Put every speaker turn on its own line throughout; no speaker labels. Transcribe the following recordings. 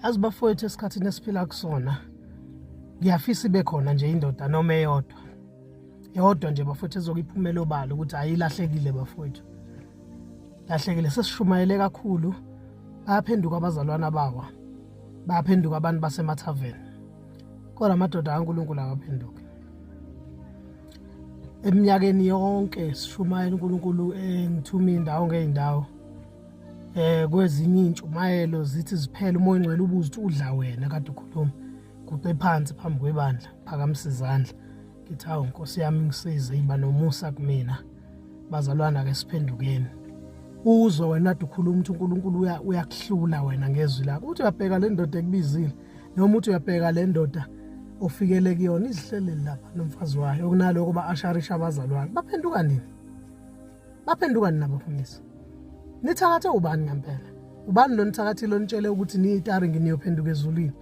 Yazi bafowethu, esikhathini esiphila kusona ngiyafisa ibe khona nje indoda noma eyodwa yodwa nje bafowethu ezokuyiphumela obala ukuthi ayilahlekile bafowethu, lahlekile. Sesishumayele kakhulu, bayaphenduka abazalwana bawa, bayaphenduka abantu basemathaveni, kodwa amadoda kaNkulunkulu akaphenduki. Eminyakeni yonke sishumayela, uNkulunkulu engithuma indawo ngeyindawo, kwezinye intshumayelo zithi ziphela, uMoya oNgcwele ubuza ukuthi udla wena kade ukhuluma, guqe phansi phambi kwebandla, phakamisa izandla, ngithi hawu Nkosi yami, ngisize, iba nomusa kumina. Bazalwana, ke siphendukeni. Uzwe wena kade ukhuluma ukuthi uNkulunkulu uyakuhlula wena ngezwi lakho, uthi uyabheka le ndoda ekubizile, noma uthi uyabheka le ndoda ofikele kuyona izihleleli lapha nomfazi wayo, okunaloko ba-asharisha abazalwane. Baphenduka nini? Baphenduka nini abafundisi? Nithakathe ubani ngempela? Ubani lo nithakathile onitshele ukuthi niyitaringi niyophenduka ezulwini?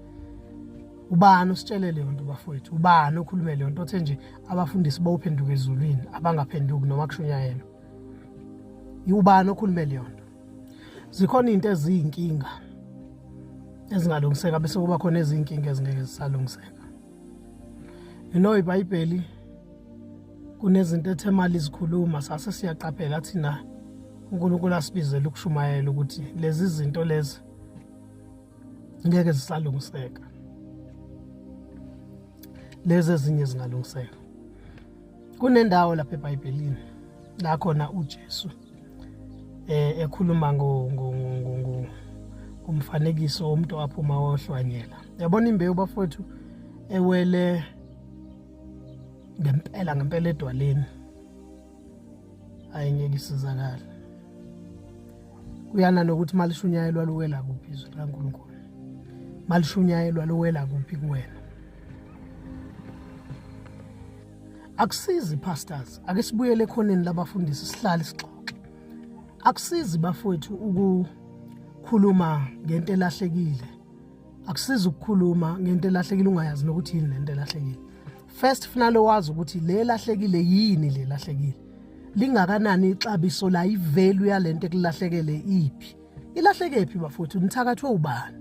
Ubani ositshele leyo nto bafowethu? Ubani okhulume leyo nto othe nje abafundisi bawuphenduka ezulwini abangaphenduki noma kushunyayelwa? Ubani okhulume leyo nto? Zikhona izinto eziyinkinga ezingalungiseka, bese kuba khona ezinkinga ezingeke zisalungiseka. You know, iBhayibheli kunezinto ethe mali zikhuluma, sase siyaqaphela thina uNkulunkulu asibizela ukushumayela ukuthi lezi zinto lezi ngeke zisalungiseka, lezi ezinye zingalungiseka. Kunendawo lapha eBhayibhelini la khona uJesu ekhuluma ngo ngomfanekiso womuntu aphuma wohlwanyela. Yabona imbewu bafowethu ewele ngempela ngempela edwaleni, ayingeke isizakale. Kuyana nokuthi malishunyayelwa luwela kuphi izwi likaNkulunkulu, malishunyayelwa luwela kuphi kuwena. Akusizi pastors, ake sibuyele ekhoneni labafundisi, sihlale sixoxe. Akusizi bafowethu ukukhuluma ngento elahlekile, akusizi ukukhuluma ngento elahlekile ungayazi nokuthi yini lento elahlekile. First funalo wazi ukuthi le lahlekile yini, le lahlekile lingakanani ixabiso la, ivalue yalento ekulahlekele iphi, ilahleke phi bafowethu, nithakathwe ubani,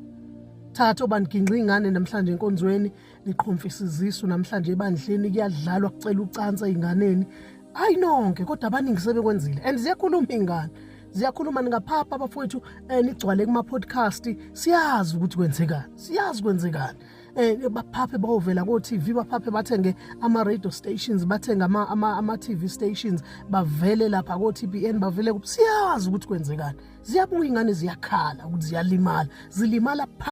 thakathe ubani? Ginqa ingane namhlanje enkonzweni, niqhomfisa izisu namhlanje ebandleni, kuyadlalwa, kucela ucansi ey'nganeni. Hayi nonke, kodwa abaningi sebekwenzile and ziyakhuluma iy'ngane, ziyakhuluma. Ningaphapha abafowethu, nigcwale kuma-podcast, siyazi ukuthi kwenzekani, siyazi kwenzekani. Baphaphe bawovela ko-TV, baphaphe bathenge ama-radio stations, bathenge ama-TV stations, bavele lapha ko-TBN, bavele, siyazi ukuthi kwenzekani. Ziyabuya ingane, ziyakhala ukuthi ziyalimala, zilimala.